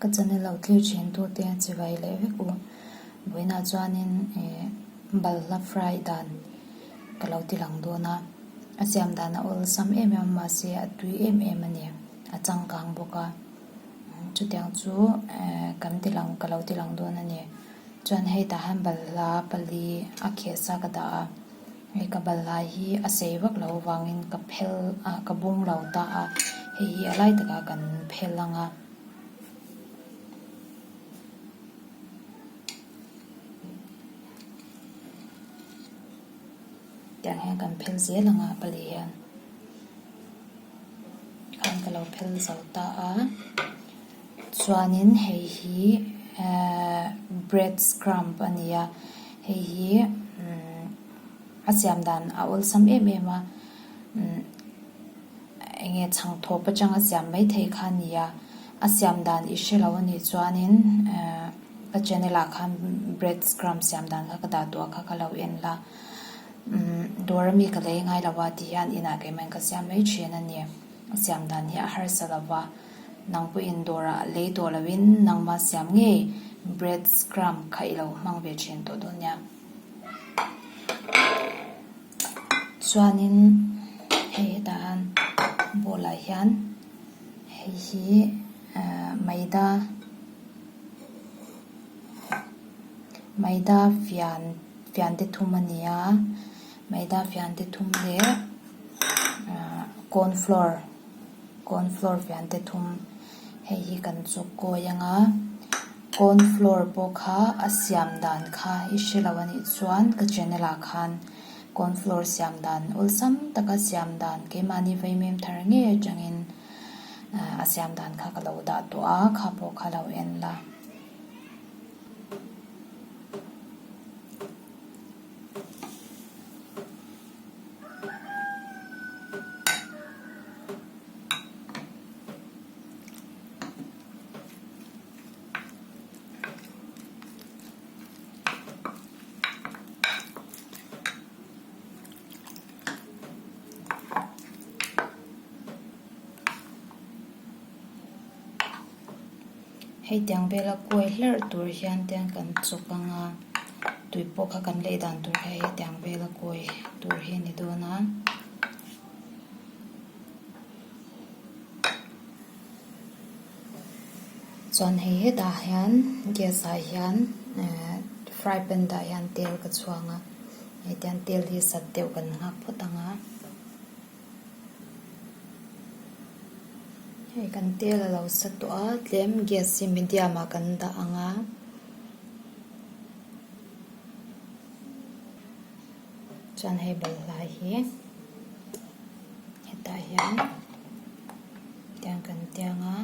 Ka channel lo thlir thin tute chivai leh vek u. Vawiinah chuanin eh balhla fry dan ka lo ti lang dawn a. A siam dan a awlsam em em a mahse a tui em em a ni. A changkang bawk a. Chutiang chu eh kan ti lang ka lo ti lang dawn a ni. Chuan hei tah hian balhla pali a kheh sa ka dah a. Hei ka balhla hi a sei vak loh avangin ka phel ah ka bung lo ta a. Hei hi a lai takah kan phel ang a. Tiang hian kan phel zel ang a pali hian. Khan ka lo phel zo ta a. Chuanin hei hi ehh bread scrump a ni a hei hi umm a siam dan a awlsam em em a umm eng nge chhang thawp atanga siam mai thei kha a ni a a siam dan i hre lo a nih chuanin ehh ka channel ah khan bread scrump siam dan kha ka dah tawh a kha ka lo en la umm dawr ami ka lei ngai lo a ti hian inah keimah in ka siam mai thin a ni a siam dan hi a harsa lo va. Nang pawhin dawrah lei tawh loin nangma siam ngei bread scrum kha i lo hmang ve thin tawh dawn nia. Chuanin hei hetah hian bowl ah hian hei hi ahh maida maida fian fian te thum a ni a maida fian te thum leh ahh corn flour. Corn flour fian te thum hei hi kan chuk kawi ang a corn flour pawh kha a siam dan kha i hre lo a nih chuan ka channel ah khan corn flour siam dan awlsam taka siam dan keimahni vaimim thar ngei atangin a siam dan kha ka lo dah tawh a kha pawh kha lo en la. Hei tiang vela kuai hlarh tur hian tiang kan chawk ang a tui pawh kha kan lei dan tur kha hei tiang vela kuai tur hi a ni dawn a. Chuan hei hetah hian gas ah hian ehh fry pan dah hian tel ka chhuang a hei tiang tel hi sat deuh kan nghak phawt ang a. Hei kan tel a lo sa tawh a tlem gas hi medium ah kan dah ang a. Chuan hei balhla hi hetah hian tiang kan tiang a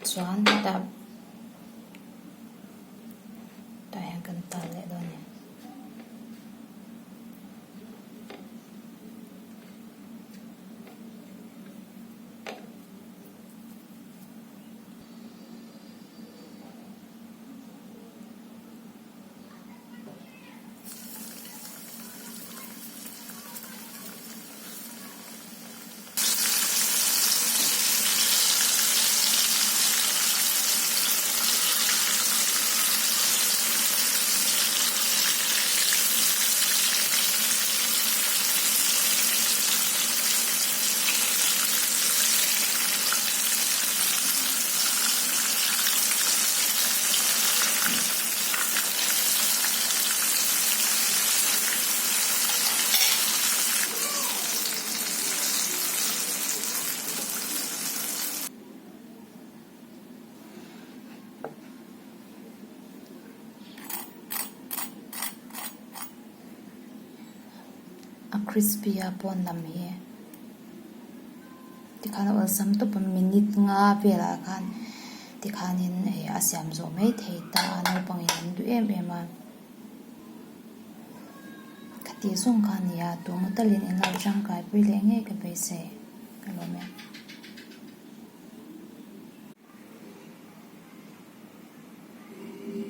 chuan hetah tah hian kan tal leh dawn a ni. A crispy a pawn lam hi tikhan a awlsam tawp a minute nga velah khan tikhanin hei a siam zawh mai thei ta a naupangin an duh em em a khati zawng kha a ni a tun maw talin englo tangkai pui leh ngei ka beisei ka lawm e.